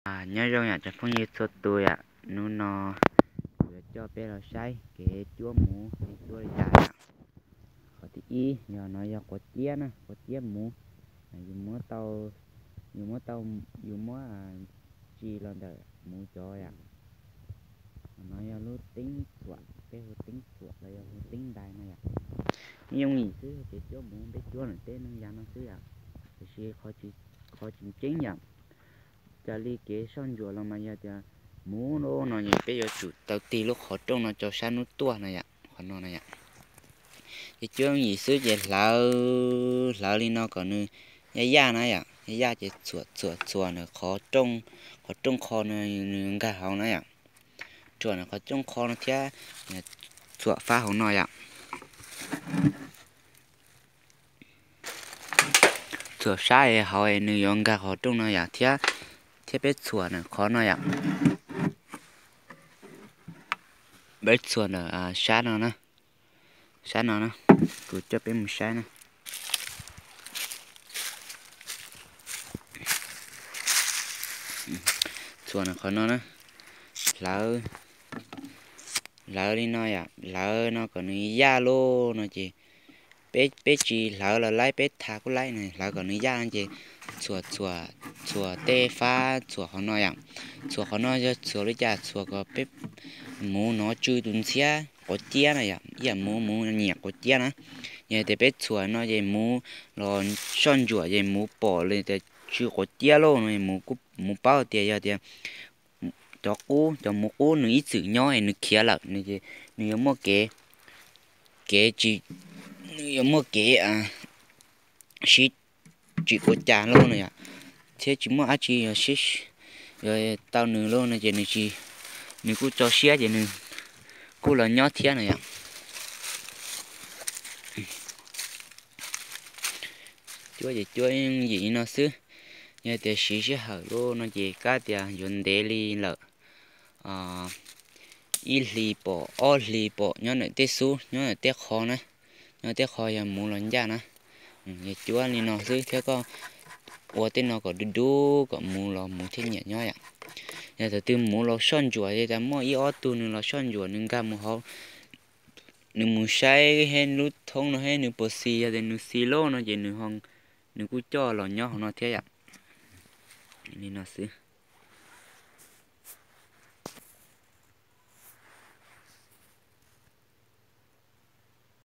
Nyob zoo yom cov phooj ywg txhua tus yom, hnub no kuv yuav coj peb los saib kev cuab muv, kev cuab li cas yom. Qhov thib ib yog no yog quav ciab na, quav ciab muv. Yus muab tau, yus muab tau, yus muab tsis los ntawm muv cov yom. Qhov no yog lub teeb txhuam, peb hu teeb txhuam los yog hu teeb ntais no yom. Yooj yim xwb, kev cuab muv peb cuab ntawm teb neeg yav no xwb yom. Tiam sis qhov tseem ceeb yom, raws li kev soj ntsuam los mas yog tias muv no ces peb yuav tsum tau tig lub qhov rooj no rau sab hnub tuaj no yom, qhov no no yom. Ces cuab yooj yim xwb ces hlawv, hlawv li no kom nws yaj yaj na yom, yaj yaj ces txhuam txhuam txhuam ntawm qhov rooj, qhov rooj qho no nws nkag hauv na yom. Txhuam ntawm qhov rooj qho no thiab txhuam fab hauv no yom. Txhuam sab es hauv es nws yuav nkag qhov rooj no yom, thiab, thiab peb txhuam ntawm qhov no yom. Peb txhuam ntawm sab no na, sab no na, kuv coj peb mus saib na. Txhuam ntawm qhov no na, hlawv, hlawv li no yom, hlawv no kom nws yaj loj no ces peb, peb tsis hlawv los laib, peb tha kuj laib na, hlawv kom nws yaj no ces txhuam, txhuam, txhuam tej fab txhuam qhov no yom. Txhuam qhov no yog txhuam li cas? Txhuam kom peb muv no tsw tus ntxhiab quav ciab na yom, ib yam muv, muv nyiam quav ciab na. Yog tias peb txhuam no ces muv los soj ntsuam ces muv pom li tias tsw quav ciab loj no, muv paub tias yog tias cov qub, cov muv qub nws ib txwm nyob es nws khiav lawm no ces nws yuav muaj kev, kev tsis, nws yuav muaj kev sib tsis quav cas loj no yom, thiab tsis muaj dab tsi yuav sib, yuav tau nws loj no ces nws tsis, nws kuj tso siab ces nws kuj los nyob thiab no yom. Cuab ces cuab yooj yim li no xwb. Yog tias siv sij hawm loj no ces kab tias yuav ntev li lawm, ib hlis pom ob hlis pom nyob ntawm tej xub, nyob ntawm tej qho na, nyob tej qho yog muv los ncaj na. Yog cuab li no xwb thiab koj ua tej no kom dub dub kom muv los muv thiaj nyiam nyob yom. Yog thaum twg muv los soj ntsuam ces tas muaj ib ob tug nws los soj ntsuam nws nkag mus hauv, nws mus saib lub thoob no thiab nws puas xis, yog tias nws xis loj no ces nws, nws kuj coj los nyob hauv no thiab yom. Li no xwb.